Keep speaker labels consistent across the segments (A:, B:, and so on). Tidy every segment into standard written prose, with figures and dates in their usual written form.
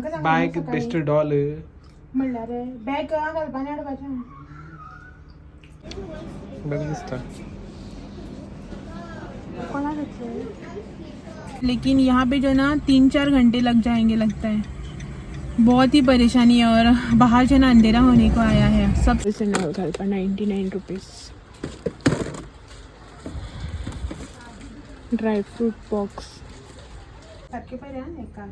A: बायक best doll
B: म्हणल्यार bag घालपा हाडपाचें.
A: बरें दिसता.
B: कोणाक घेतलें? लेकिन यहाँ पे जो है ना 3-4 घंटे लग जाएंगे लगता है. बहुत ही परेशानी है और बाहर जो है ना अंधेरा होने को आया है. सब घालपा 99 रुपीज़. ड्राई फ्रूट बॉक्स सारखे पहिले हा एका.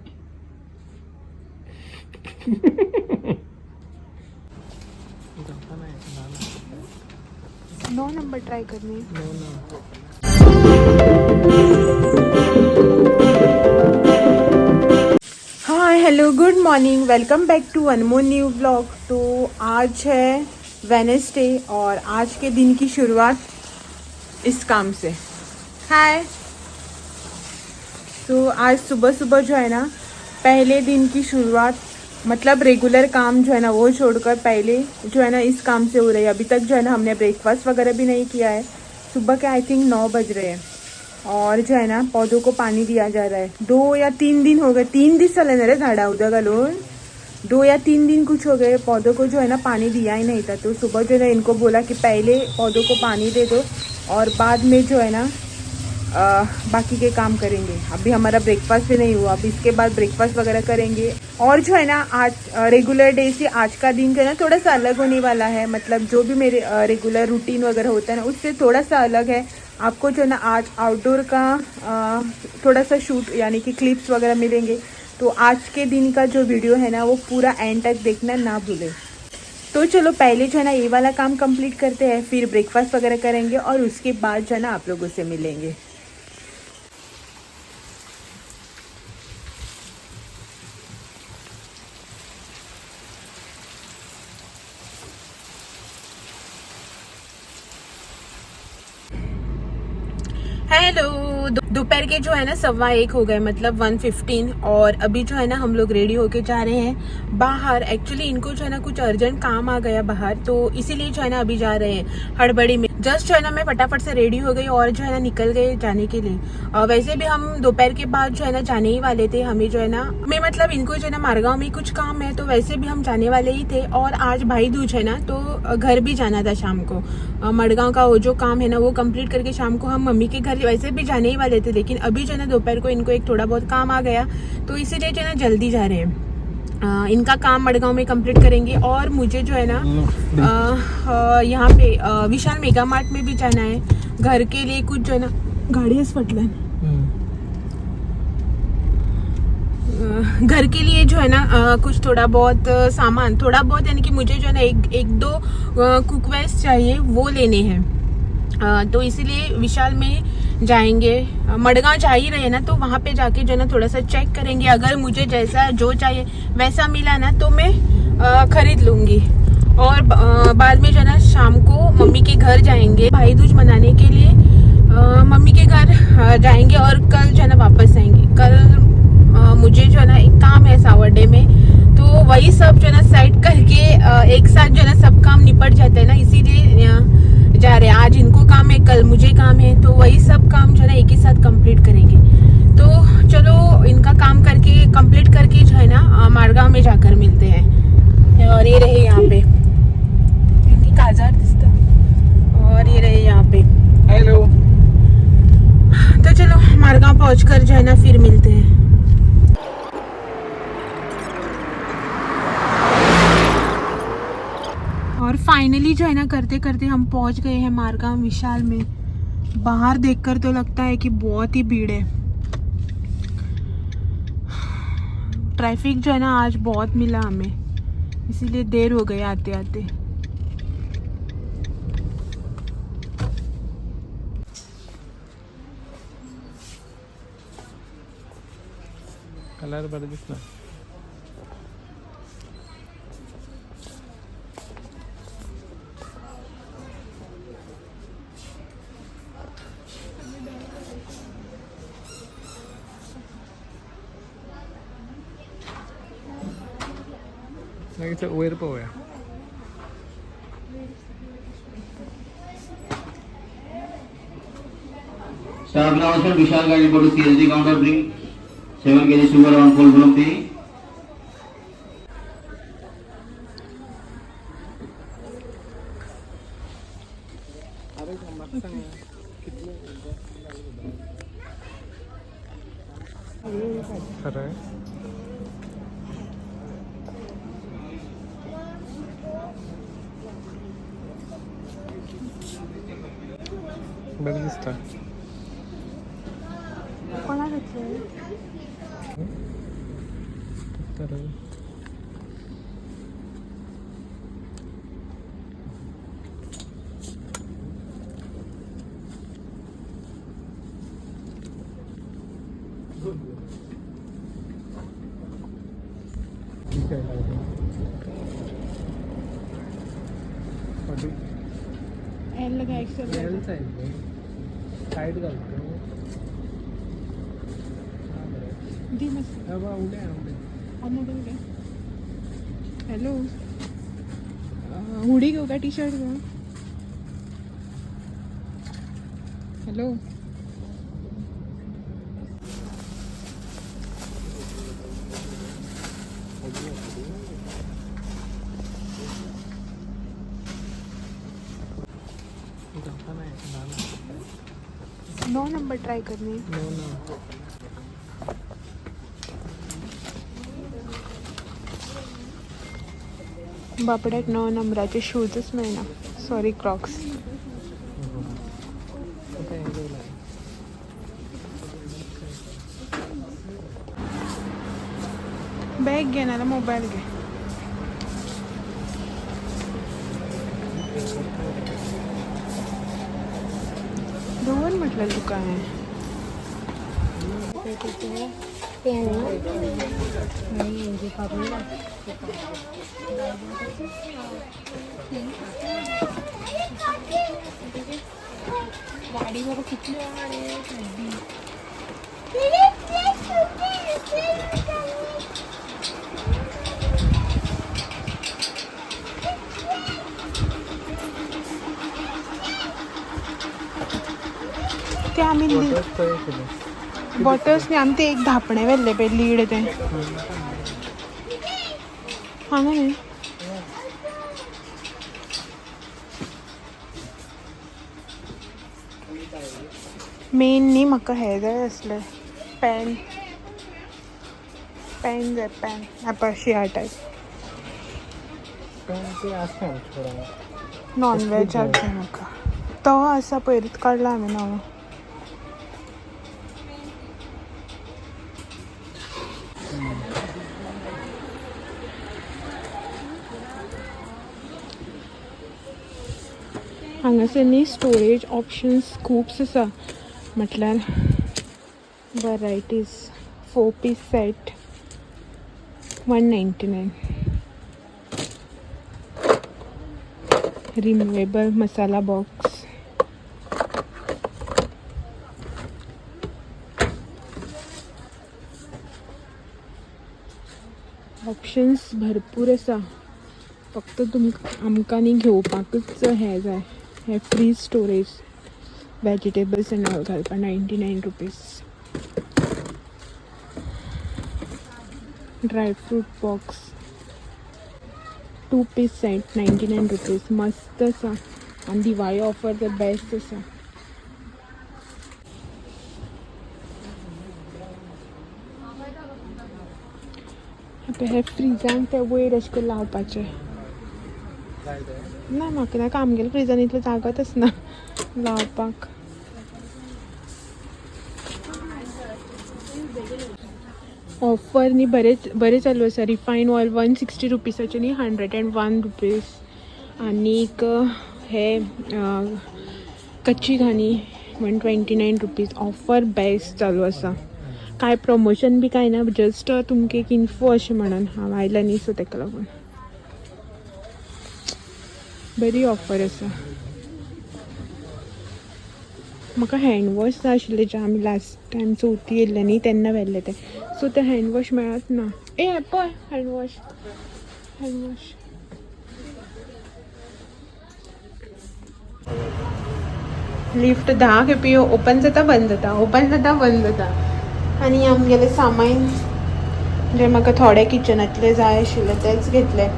B: 9 नंबर ट्राई करनी. हाँ hello, good morning, welcome back to one more new vlog. तो आज है वेनसडे और आज के दिन की शुरुआत इस काम से. हाय. तो आज सुबह सुबह जो है ना पहले दिन की शुरुआत, मतलब रेगुलर काम जो है ना वो छोड़कर पहले जो है ना इस काम से हो रही है. अभी तक जो है ना हमने ब्रेकफास्ट वगैरह भी नहीं किया है. सुबह के I think 9 बज रहे हैं और जो है ना पौधों को पानी दिया जा रहा है. 2 या 3 दिन हो गए. 3 दीस जाले ना रे झाडा उदक घालून. 2 या 3 दिन कुछ हो गए, पौधों को जो है ना पानी दिया ही नहीं था. तो सुबह जो है ना इनको बोला कि पहले पौधों को पानी दे दो और बाद में जो है ना बाकी के काम करेंगे. अभी हमारा ब्रेकफास्ट भी नहीं हुआ, अभी इसके बाद ब्रेकफास्ट वगैरह करेंगे. और जो है ना आज रेगुलर डे से आज का दिन जो है ना थोड़ा सा अलग होने वाला है. मतलब जो भी मेरे रेगुलर रूटीन वगैरह होता है ना उससे थोड़ा सा अलग है. आपको जो है ना आज आउटडोर का थोड़ा सा शूट यानी कि क्लिप्स वगैरह मिलेंगे. तो आज के दिन का जो वीडियो है ना वो पूरा एंड तक देखना ना भूलें. तो चलो पहले जो है ना ये वाला काम कंप्लीट करते हैं, फिर ब्रेकफास्ट वगैरह करेंगे और उसके बाद जो है ना आप लोगों से मिलेंगे. हेलो, दोपहर के जो है ना 1:15 हो गए, मतलब 1:15. और अभी जो है ना हम लोग रेडी होके जा रहे हैं बाहर. एक्चुअली इनको जो है ना कुछ अर्जेंट काम आ गया बाहर, तो इसीलिए जो है ना अभी जा रहे हैं हड़बड़ी में. जस्ट जो है ना मैं फटाफट से रेडी हो गई और जो है ना निकल गए जाने के लिए. और वैसे भी हम दोपहर के बाद जो है ना जाने ही वाले थे. हमें जो है ना मैं मतलब इनको जो है ना मारगांव में कुछ काम है, तो वैसे भी हम जाने वाले ही थे. और आज भाई दूज है ना तो घर भी जाना था शाम को. मडगांव का वो जो काम है ना वो कंप्लीट करके शाम को हम मम्मी के घर वैसे भी जाने ही वाले थे. लेकिन अभी जो है ना दोपहर को इनको एक थोड़ा बहुत काम आ गया, तो इसीलिए जो है ना जल्दी जा रहे हैं. इनका काम मडगांव में कंप्लीट करेंगे और मुझे जो है ना यहाँ पे विशाल मेगा मार्ट में भी जाना है. घर के लिए कुछ जो है ना गाड़ी फटलन. घर के लिए जो है ना कुछ थोड़ा बहुत सामान, थोड़ा बहुत यानी कि मुझे जो है ना एक दो कुकवेयर्स चाहिए, वो लेने हैं. तो इसीलिए विशाल में जाएंगे. मडगांव जा ही रहे हैं ना तो वहाँ पे जाके जो है ना थोड़ा सा चेक करेंगे. अगर मुझे जैसा जो चाहिए वैसा मिला ना तो मैं खरीद लूँगी. और बाद में जो है ना शाम को मम्मी के घर जाएंगे भाई दूज मनाने के लिए. मम्मी के घर जाएंगे और कल जो है ना वापस आएंगे. कल मुझे जो है ना एक काम है सावरडे में, तो वही सब जो है ना सेट करके एक साथ जो है ना सब काम निपट जाते हैं ना, इसीलिए जा रहे हैं. आज इनको काम है, कल मुझे काम है, तो वही सब काम जो है ना एक ही साथ कंप्लीट करेंगे. तो चलो इनका काम करके कंप्लीट करके जो है ना मारगांव में जाकर मिलते हैं. और ये रहे यहाँ पे इनकी काजार दिसता. और ये रहे यहाँ पे.
A: हॅलो.
B: तो चलो मारगांव पहुंचकर जो है ना फिर मिलते हैं. और फाइनली जो है ना करते करते हम पहुंच गए हैं मारगांव विशाल में. बाहर देखकर तो लगता है कि बहुत ही भीड़ है. ट्रैफिक जो है ना आज बहुत मिला हमें, इसीलिए देर हो गई आते आते.
A: कलर बरं दिसला. लगेच वयर पळोवया.
C: Staff announcement, Vishal Garden go to CSD counter, bring 7 kg sugar on full bloom tea.
A: खरं आहे. बरं दिसतं.
B: कोणा घेतलं?
A: तर ठीक आहे.
B: एल का एक्सेल?
A: एल साईज टाईट घालतो. हा बरं.
B: दी मस्त.
A: हा बा, उड्या आहे, उड्या.
B: हा मोबाईल घे. हॅलो, हुडी घेऊ का टी शर्ट घेऊ? हॅलो.
A: जाता नाही, ना.
B: 9 नंबर ट्राय करणे.
A: नो ना.
B: बापड्याक 9 नंबराचे शूजच मेळना, सॉरी, क्रॉक्स.
A: आता enjoy ला आहे.
B: बॅग घे ना, मोबाईल घे. दवर म्हटलं तुका हांवें. गाडी बाबा कितली आहा रे थंडी. ते आमी
A: बॉटल्स तयार केले.
B: बॉटल्स न्ही, आमी ते एक धापणें व्हेल्लें पळय, लीड तें हांगा न्ही. मेन न्ही म्हाका हें जाय आसलें, पॅन. पॅन जाय, पॅन. आतां शिया टायप.
A: पण ते आसता आमच्या कडेन.
B: नॉन वेजाक जाय म्हाका. तो आसा, पयरूच काडला हांवें नवो. हांगासर न्ही स्टोरेज ऑप्शन्स खूबच आसा, म्हटल्यार varieties. 4 piece set 199, removable masala box. Options भरपूर आसा, फक्त तुमकां आमकां न्ही घेवपाकूच हें जाय. हें fridge storage, vegetables and all घालपाक, 99 rupees. Dry fruit box 2 piece set 99 rupees. मस्त आसा आनी दिवाळी ऑफर तर बेस्ट आसा. आतां हे फ्रिजान ते वयर अशें करून लावपाचें.
A: जाय ते.
B: ना, म्हाका नाका, आमगेल्या फ्रिजान इतलें जागत आसना लावपाक. ऑफर न्ही बरें बरें चालू आसा. रिफायन ऑयल 160 रुपीसाचे न्ही 101 रुपीज. आनीक हे कच्ची घाणी 129 रुपीज. ऑफर बेस्ट चालू आसा. कांय प्रमोशन बी कांय ना, जस्ट तुमकां एक इन्फो अशें म्हणून हांव आयलां न्ही, सो ताका लागून बरी ऑफर आसा. म्हाका हँड वॉश जाय आशिल्लें, जे आमी लास्ट टायम चवथी येयल्ले न्ही तेन्ना व्हेल्ले ते, सो ते हँड वॉश मेळत ना. ए पळय, hand wash, hand wash. Lift 10 खेपी open जाता बंद जाता, ओपन जाता बंद जाता. आनी आमगेलें सामान जें म्हाका थोडें किचनांतलें जाय आशिल्लें तेंच घेतलें.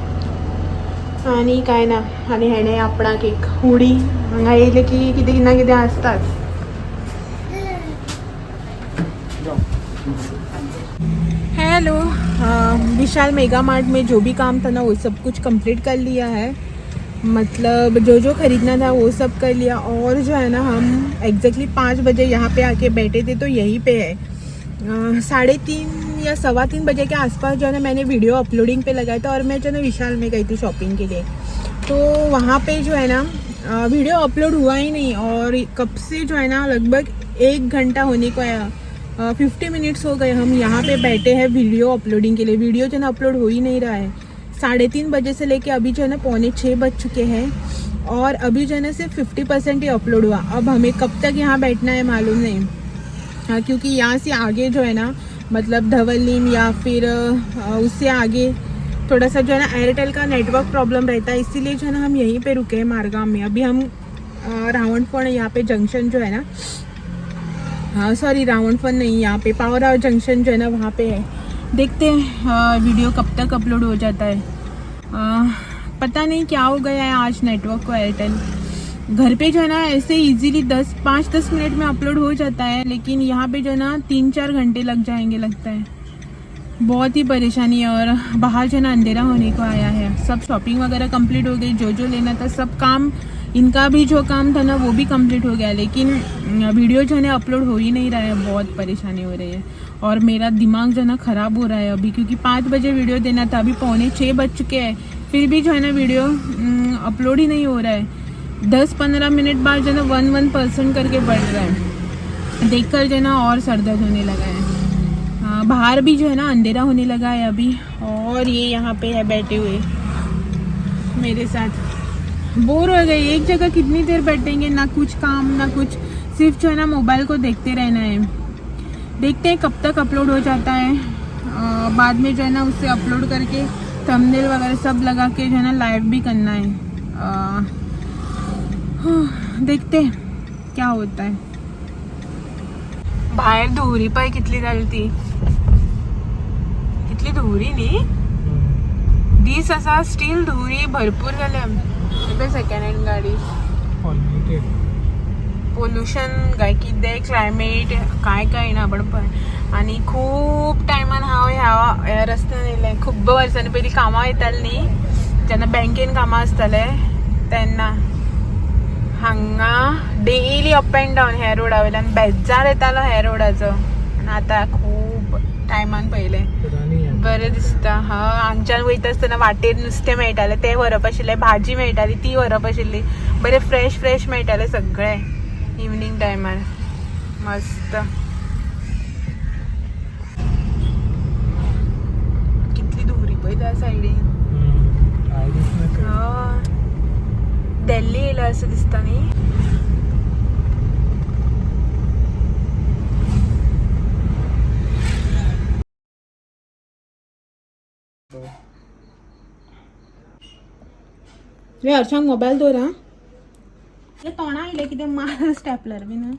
B: आनी कांय ना. आनी हेणें आपणाक एक हुडी हांगा येयलें की कितें ना कितें आसताच. हेलो, विशाल मेगा मार्ट में जो भी काम था ना वो सब कुछ कंप्लीट कर लिया है. मतलब जो जो ख़रीदना था वो सब कर लिया. और जो है ना हम एग्जैक्टली 5 बजे यहाँ पे आके बैठे थे, तो यहीं पे है. 3:30 या 3:15 बजे के आसपास जो है ना मैंने वीडियो अपलोडिंग पे लगाया था और मैं जो है ना विशाल में गई थी शॉपिंग के लिए. तो वहाँ पे जो है ना वीडियो अपलोड हुआ ही नहीं. और कब से जो है ना लगभग 1 घंटा होने को आया, 50 मिनट्स हो गए हम यहाँ पे बैठे हैं वीडियो अपलोडिंग के लिए. वीडियो जो है ना अपलोड हो ही नहीं रहा है. 3:30 बजे से लेके अभी जो है ना 5:45 बज चुके हैं और अभी जो है ना सिर्फ 50% ही अपलोड हुआ. अब हमें कब तक यहाँ बैठना है मालूम नहीं. हाँ, क्योंकि यहाँ से आगे जो है ना मतलब धवलिम या फिर उससे आगे थोड़ा सा जो है ना एयरटेल का नेटवर्क प्रॉब्लम रहता है, इसीलिए जो है ना हम यहीं पे रुके हैं मारगांव में. अभी हम रावणफण यहाँ पे जंक्शन जो है ना, हाँ सॉरी रावणफण नहीं, यहाँ पे पावर हाउस जंक्शन जो है ना वहाँ पे है. देखते हैं वीडियो कब तक अपलोड हो जाता है. पता नहीं क्या हो गया है आज नेटवर्क को. एयरटेल घर पे जो है ना ऐसे इजीली 10 5-10 मिनट में अपलोड हो जाता है, लेकिन यहाँ पे जो है ना 3-4 घंटे लग जाएंगे लगता है. बहुत ही परेशानी है. और बाहर जो है ना अंधेरा होने को आया है. सब शॉपिंग वगैरह कंप्लीट हो गई, जो जो लेना था सब काम, इनका भी जो काम था ना वो भी कंप्लीट हो गया, लेकिन वीडियो जो है ना अपलोड हो ही नहीं रहा है. बहुत परेशानी हो रही है और मेरा दिमाग जो है ना ख़राब हो रहा है अभी, क्योंकि 5 बजे वीडियो देना था, अभी 5:45 बज चुके हैं, फिर भी जो है ना वीडियो अपलोड ही नहीं हो रहा है. 10-15 मिनट बाद जो है ना 1-1% करके बढ़ रहा है. देखकर जो है ना और सर दर्द होने लगा है. हाँ, बाहर भी जो है ना अंधेरा होने लगा है अभी. और ये यहाँ पे है बैठे हुए मेरे साथ. बोर हो गए, एक जगह कितनी देर बैठेंगे, ना कुछ काम ना कुछ, सिर्फ जो है ना मोबाइल को देखते रहना है. देखते हैं कब तक अपलोड हो जाता है. बाद में जो है ना उसे अपलोड करके थंबनेल वगैरह सब लगा के जो है ना लाइव भी करना है. देखते हैं क्या होता है. बाहेर धुरी पाय कितली जाली ती, कितली धुरी न्ही दीस आसा, स्टील धुरी भरपूर जाल्या. सेकंड हँड गाडी.
A: पॉल्युटेड.
B: पोल्युशन काय कितें क्लायमेट काय काय ना पण पळय. आनी खूब टायमान हांव ह्या ह्या रस्त्यान येयलें. खूब्ब वर्सांनी. पयलीं कामां वयतालें न्ही जेन्ना बँकेन कामां आसतालें तेन्ना हांगा डेली अप एंड डावन ह्या रोडा वयल्यान. बेजार येतालो ह्या रोडाचो. आनी आतां खूब टायमान पयलें बरें दिसता. हा, हांगच्यान वयता आसतना वाटेर नुस्तें मेळटालें तें व्हरप आशिल्लें, भाजी मेळटाली ती व्हरप आशिल्ली, बरें फ्रेश फ्रेश मेळटालें सगळें इवनींग टायमार मस्त. कितली धुरी पळय त्या सायडीन. दिल्ली येयला असं दिसता न्ही. रे हर्षांक मोबायल दवर आं. तोंडा आयलें कितें मार स्टेपलर बीन.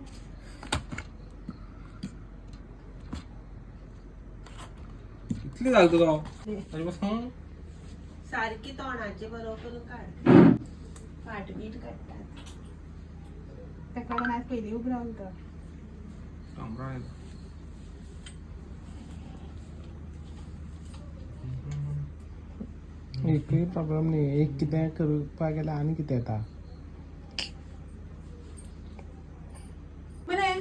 A: कितली जाल तुका?
B: सारकी तोंडाचे बरो करून काड, फाटबीट काडटात ताका लागून आज पयलीं उबो रावलो तो.
A: एकूय प्रॉब्लम न्ही, एक कितें करपाक गेल्यार आनी कितें येता.
B: बरें.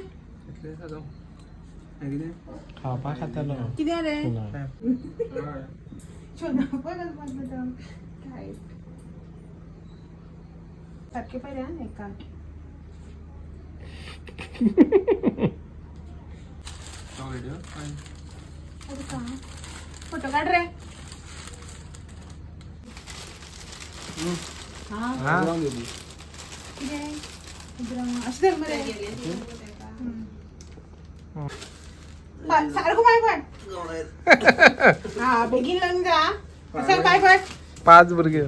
A: खावपाक खातालो.
B: कितें रे?
A: पुलाव.
B: काय सारकें पळय आं एका. फोटो काड रे. हा, कितें अशें धर मरे. सारको पांय पड. हा, बेगीन लग्न जा. सांग पांय पड.
A: 5 भुरगे.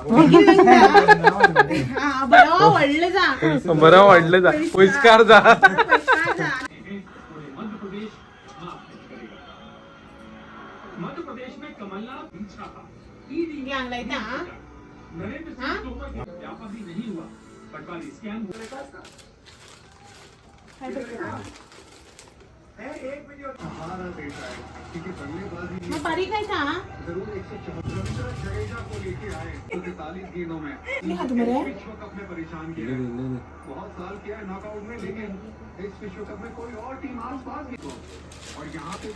B: बेगीन लग्न जा. हा, बरो व्हडलें जा.
A: बरं वाढलं जा, पयसकार जा.
B: पयसकार जा. हांग लायता. मग बारीक आहे का? कितली खाता मरे?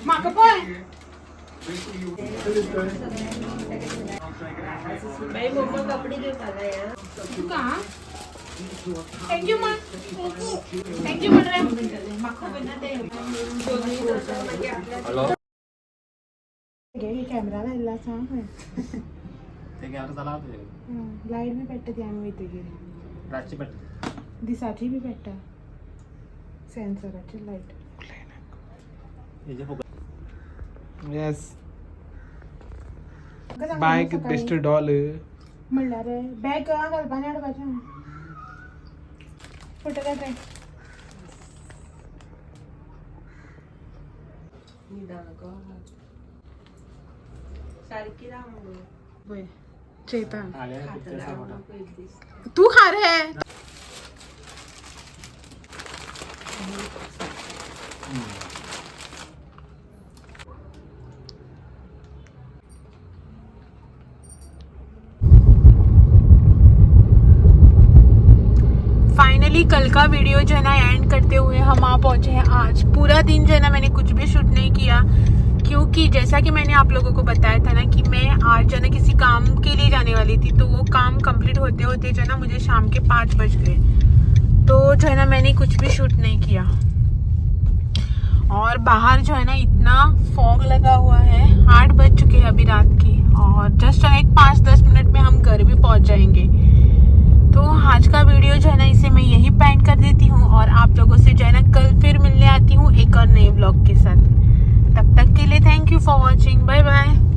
B: म्हाका पळय.
C: बाई मम्मा कपडे घेवपाक जाय.
B: तुका thank you म्हण, thank you म्हण रे.
C: म्हाका खबर ना ते मागीर आपल्या
B: कॅमेरा लायिल्लो आसा खंय.
A: ते कॅमेरा चला तुजे.
B: लायट बी पेट्टा ती आमी वयतकीर.
A: रातची पेट्टा.
B: दिसाची बी पेट्टा, सेन्सराची लायट.
A: हेजे फोकस. येस बाय बेस्ट डॉल.
B: म्हणल्यार रे बॅग घालपा आनी हाडपाचें. फोटो काड रे.
C: सारकी राव मुगो.
B: पळय चेता.
A: Pictures photo.
B: तू खा रे. फाइनली कल का वीडियो जो है ना एंड करते हुए हम आ पहुंचे हैं। आज पूरा दिन जो है ना मैंने कुछ भी शूट नहीं किया, क्योंकि जैसा कि मैंने आप लोगों को बताया था ना कि मैं आज जो है ना किसी काम के लिए जाने वाली थी, तो वो काम कंप्लीट होते होते जो है ना मुझे शाम के 5 बज गए। तो जो है ना मैंने कुछ भी शूट नहीं किया। और बाहर जो है ना इतना फॉग लगा हुआ है। 8 बज चुके हैं अभी रात के, और जस्ट एक 5-10 मिनट में हम घर भी पहुंच जाएंगे। तो आज का वीडियो जो है ना इसे मैं यहीं पे एंड कर देती हूँ, और आप लोगों से जो है ना कल फिर मिलने आती हूँ एक और नए ब्लॉग के साथ। तब तक के लिए thank you for watching, bye bye.